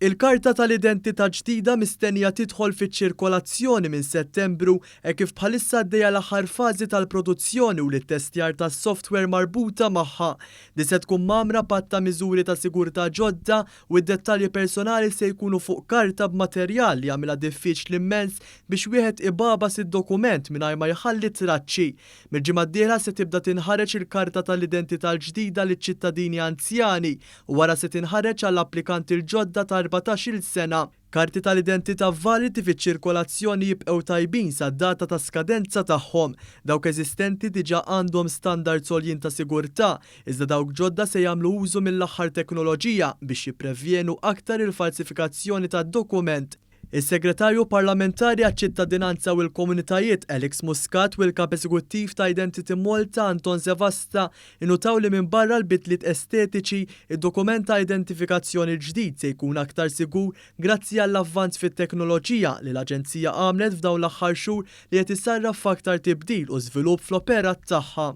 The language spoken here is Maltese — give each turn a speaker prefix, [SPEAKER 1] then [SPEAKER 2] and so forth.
[SPEAKER 1] Il-karta tal-identità ġdida mistennija tidħol fiċ-ċirkolazzjoni minn Settembru hekk kif bħalissa għaddejja l-aħħar fażi tal-produzzjoni u l-ittestjar tas-software marbuta magħha. Din se tkun mgħammra b'għadd ta' miżuri ta' sigurtà ġodda u d-dettalji personali se jkunu fuq karta b'materjal li jagħmilha diffiċli immens biex wieħed ibagħbas id-dokument mingħajr ma jħalli traċċi. Mill-ġimgħa d-dieħla se tibda tinħareġ il-karta tal-identità l-ġdida liċ-ċittadini anzjani u wara se tinħareġ għall-applikanti l-ġodda ta' 14-il sena. Karti tal-identità validi fiċ-ċirkolazzjoni jibqgħu tajbin sad-data ta' skadenza tagħhom. Dawk eżistenti diġà għandhom standards għoljin ta' sigurtà, iżda dawk ġodda se jagħmlu użu mill-aħħar teknoloġija biex jipprevjenu aktar il-falsifikazzjoni tad-dokument. Is-Segretarju Parlamentari għaċ-Ċittadinanza u l-Komunitajiet Alex Muscat u l-Kap Eżekuttiv ta' Identity Malta Anton Sevasta innutaw li minbarra l-bidliet estetiċi, id-dokument ta' identifikazzjoni l-ġdid se jkun aktar sigur grazzi għall-avvanz fit-teknoloġija li l-Aġenzija għamlet f'dawn l-aħħar xhur li qed isarraf f'aktar tibdil u żvilupp fl-operat tagħha.